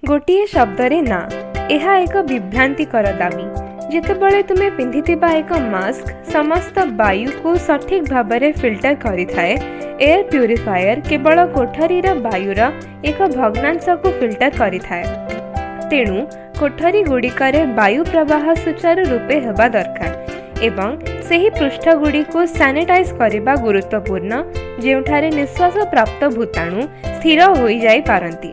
ଗୋଟିଏ ଶବ୍ଦରେ ନା। ଏହା ଏକ ବିଭ୍ରାନ୍ତିକର ଦାବି। ଯେତେବେଳେ ତୁମେ ପିନ୍ଧିଥିବା ଏକ ମାସ୍କ ସମସ୍ତ ବାୟୁକୁ ସଠିକ୍ ଭାବରେ ଫିଲ୍ଟର କରିଥାଏ, ଏୟାର ପ୍ୟୁରିଫାୟର କେବଳ କୋଠରୀର ବାୟୁର ଏକ ଭଗ୍ନାଂଶକୁ ଫିଲ୍ଟର କରିଥାଏ। ତେଣୁ କୋଠରୀଗୁଡ଼ିକରେ ବାୟୁ ପ୍ରବାହ ସୁଚାରୁ ରୂପେ ହେବା ଦରକାର ଏବଂ ସେହି ପୃଷ୍ଠଗୁଡ଼ିକୁ ସାନିଟାଇଜ୍ କରିବା ଗୁରୁତ୍ୱପୂର୍ଣ୍ଣ ଯେଉଁଠାରେ ନିଶ୍ୱାସ ପ୍ରାପ୍ତ ଭୂତାଣୁ ସ୍ଥିର ହୋଇଯାଇପାରନ୍ତି।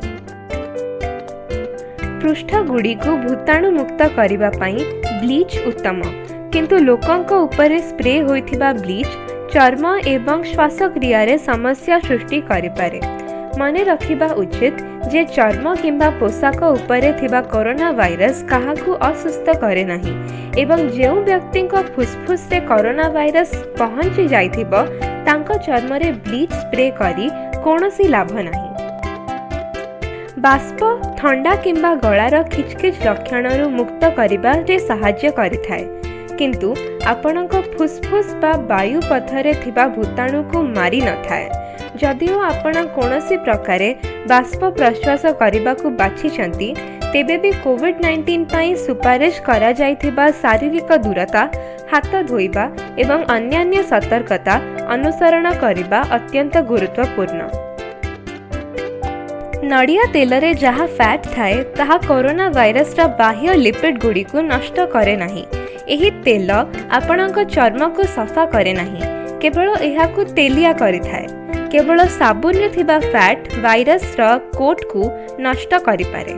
ପୃଷ୍ଠଗୁଡ଼ିକୁ ଭୂତାଣୁମୁକ୍ତ କରିବା ପାଇଁ ବ୍ଲିଚ୍ ଉତ୍ତମ, କିନ୍ତୁ ଲୋକଙ୍କ ଉପରେ ସ୍ପ୍ରେ ହୋଇଥିବା ବ୍ଲିଚ୍ ଚର୍ମ ଏବଂ ଶ୍ୱାସକ୍ରିୟାରେ ସମସ୍ୟା ସୃଷ୍ଟି କରିପାରେ। ମନେ ରଖିବା ଉଚିତ ଯେ ଚର୍ମ କିମ୍ବା ପୋଷାକ ଉପରେ ଥିବା କରୋନା ଭାଇରସ୍ କାହାକୁ ଅସୁସ୍ଥ କରେ ନାହିଁ ଏବଂ ଯେଉଁ ବ୍ୟକ୍ତିଙ୍କ ଫୁସ୍ଫୁସ୍ରେ କରୋନା ଭାଇରସ୍ ପହଞ୍ଚି ଯାଇଥିବ, ତାଙ୍କ ଚର୍ମରେ ବ୍ଲିଚ୍ ସ୍ପ୍ରେ କରି କୌଣସି ଲାଭ ନାହିଁ। ବାଷ୍ପ ଥଣ୍ଡା କିମ୍ବା ଗଳାର ଖିଚଖିଚ ଲକ୍ଷଣରୁ ମୁକ୍ତ କରିବାରେ ସାହାଯ୍ୟ କରିଥାଏ, କିନ୍ତୁ ଆପଣଙ୍କ ଫୁସ୍ଫୁସ୍ ବା ବାୟୁ ପଥରେ ଥିବା ଭୂତାଣୁକୁ ମାରି ନଥାଏ। ଯଦିଓ ଆପଣ କୌଣସି ପ୍ରକାରେ ବାଷ୍ପ ପ୍ରଶ୍ୱାସ କରିବାକୁ ବାଛିଛନ୍ତି, ତେବେ ବି କୋଭିଡ୍-19 ପାଇଁ ସୁପାରିଶ କରାଯାଇଥିବା ଶାରୀରିକ ଦୂରତା, ହାତ ଧୋଇବା ଏବଂ ଅନ୍ୟାନ୍ୟ ସତର୍କତା ଅନୁସରଣ କରିବା ଅତ୍ୟନ୍ତ ଗୁରୁତ୍ୱପୂର୍ଣ୍ଣ। ନଡ଼ିଆ ତେଲରେ ଯାହା ଫ୍ୟାଟ୍ ଥାଏ, ତାହା କରୋନା ଭାଇରସର ବାହ୍ୟ ଲିପିଡଗୁଡ଼ିକୁ ନଷ୍ଟ କରେ ନାହିଁ। ଏହି ତେଲ ଆପଣଙ୍କ ଚର୍ମକୁ ସଫା କରେ ନାହିଁ, କେବଳ ଏହାକୁ ତେଲିଆ କରିଥାଏ। କେବଳ ସାବୁନରେ ଥିବା ଫ୍ୟାଟ୍ ଭାଇରସର କୋଟ୍କୁ ନଷ୍ଟ କରିପାରେ।